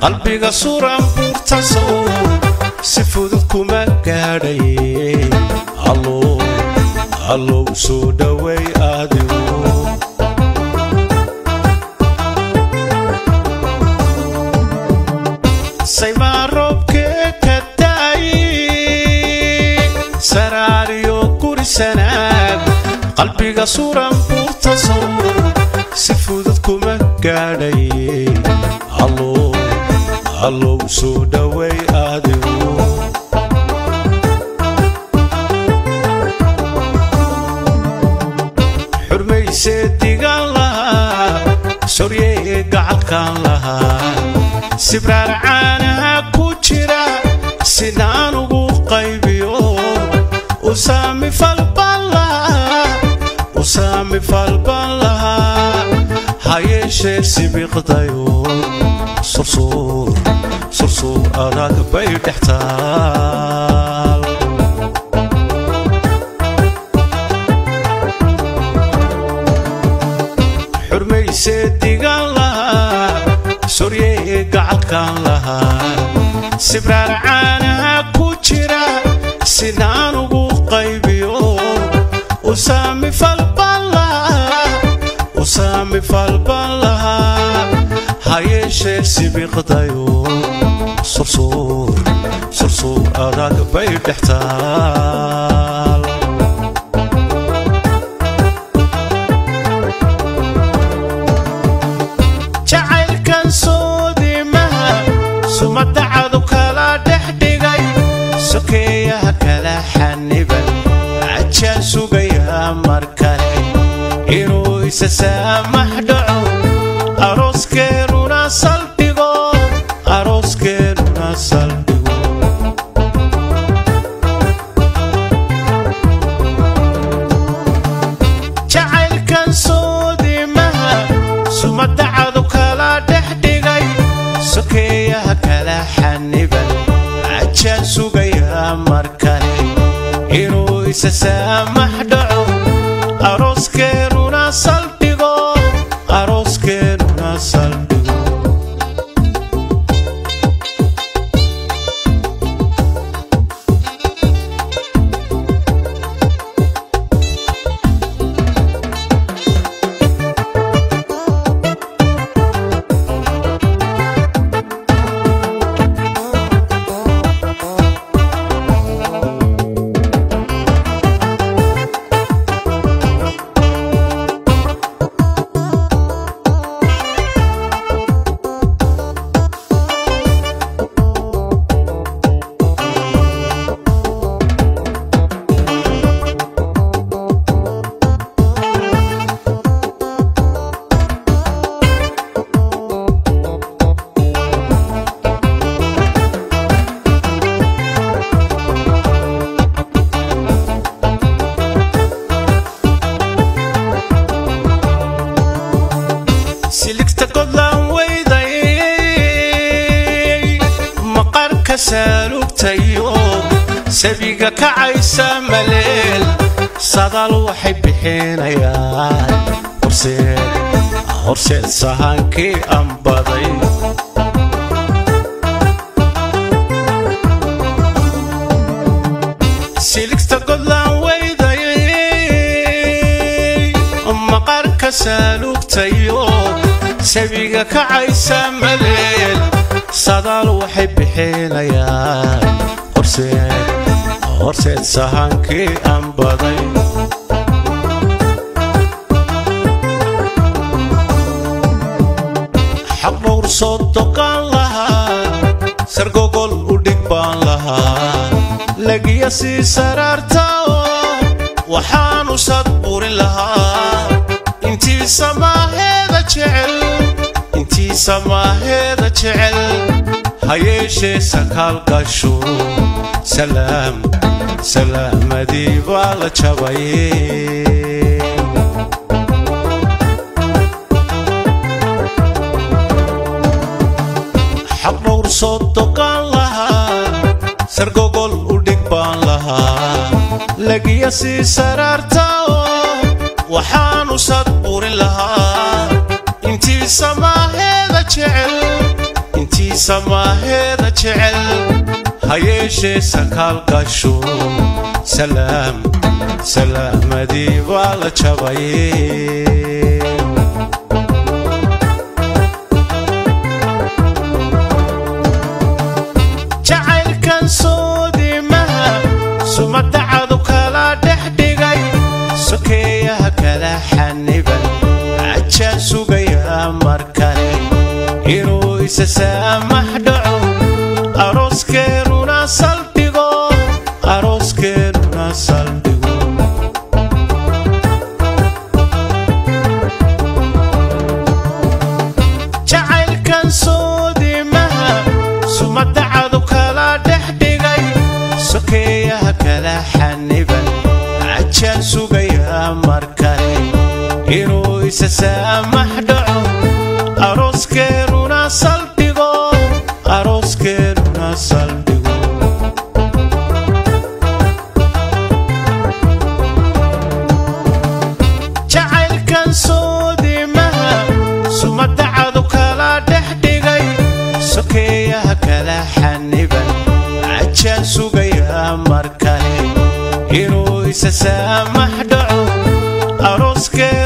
Qalbiga suran buurta sow si fudud kuma gaadhay. Allow, allow soo dhaway adigu. Saymaa roobkee ka da'ay saraariyo gurisanaag. Qalbiga suran buurta sow si fudud kuma gaadhay. Allow, allow soo dhaway adigu. Xurmaysee digaan lahaa, soryee gacalkaan lahaa, sibraar caanaha ku jira sinaan ugu qaybiyo. Usaami falbaan lahaa, usaami falbaan lahaa, ha yeeshee sibiqdayo sursuur sursuur adag bay dhex taal. Xurmaysee digaan lahaa, soryee gacalkaan lahaa, sibraar caanaha ku jira sinaan ugu qaybiyo. Usaami falbaan lahaa, usaami falbaan lahaa, ha yeeshee sibiqdayo sursuur sursuur adag bay dhex taal. Jacaylkan soodimaha sumada cadu kala dhex dhigay, sokeeyaha kala xaniban, cajaan sugayaa mar kale inuu isa saamax dhaco, arooskeenuna saldhigo, arooskeenuna saldhigo. Jacaylkan soodimaha sumada cadu kala dhex dhigay, sokeeyaha kala xaniban, cajaan sugayaa mar kale inuu isa saamax dhaco, arooskeenuna saldhigo, arooskeenuna saldhigo. Siligta godlaan weyday maqarka saalugtayo, sabiga kacaysa maleel, sadaal waxay bixinayaan horseed horseed sahankii anbaday. Siligta godlaan weyday maqarka saalugtayo, sabiga kacaysa maleel, sadaal waxay bixinayaan horseed horseed sahankii anbaday. Xaq dhowr soo doqaan lahaa, sargogol u dhig baan lahaa, lagiya sii saraartao waxaanu sad burin lahaa intii samaaheeda jecel, intii samaaheeda jecel, ha yeeshee sakaal gasho salaam salaamadii baa la jabay. Xaq dhowr soo doqaan lahaa, sargogol u dhig baan lahaa, lagiya sii saraartao waxaanu sad burin lahaa intii samaaheeda jecel, intii Samaaheeda jecel, ha yeeshee sakaal gasho. Salaam salaamadii baa la jabay. Jacaylkan soodimaha sumadacadu kala dhex dhigay, sokeeyaha kala xaniban, cajaan sugayaa mar kale inuu isa saamax dhaco, arooskeenuna saldhigo, arooskeenuna saldhigo. Jacaylkan soodimaha sumadacadu kala dhex dhigay, sokeeyaha kala xaniban, cajaan sugayaa mar kale inuu isa saamax dhaco, arooskeenuna saldhigo, arooskeenuna saldhigo. Jacaylkan soodimaha sumadacadu kala dhex dhigay, sokeeyaha kala xaniban, cajaan sugayaa mar kale inuu isa saamax dhaco, arooskeen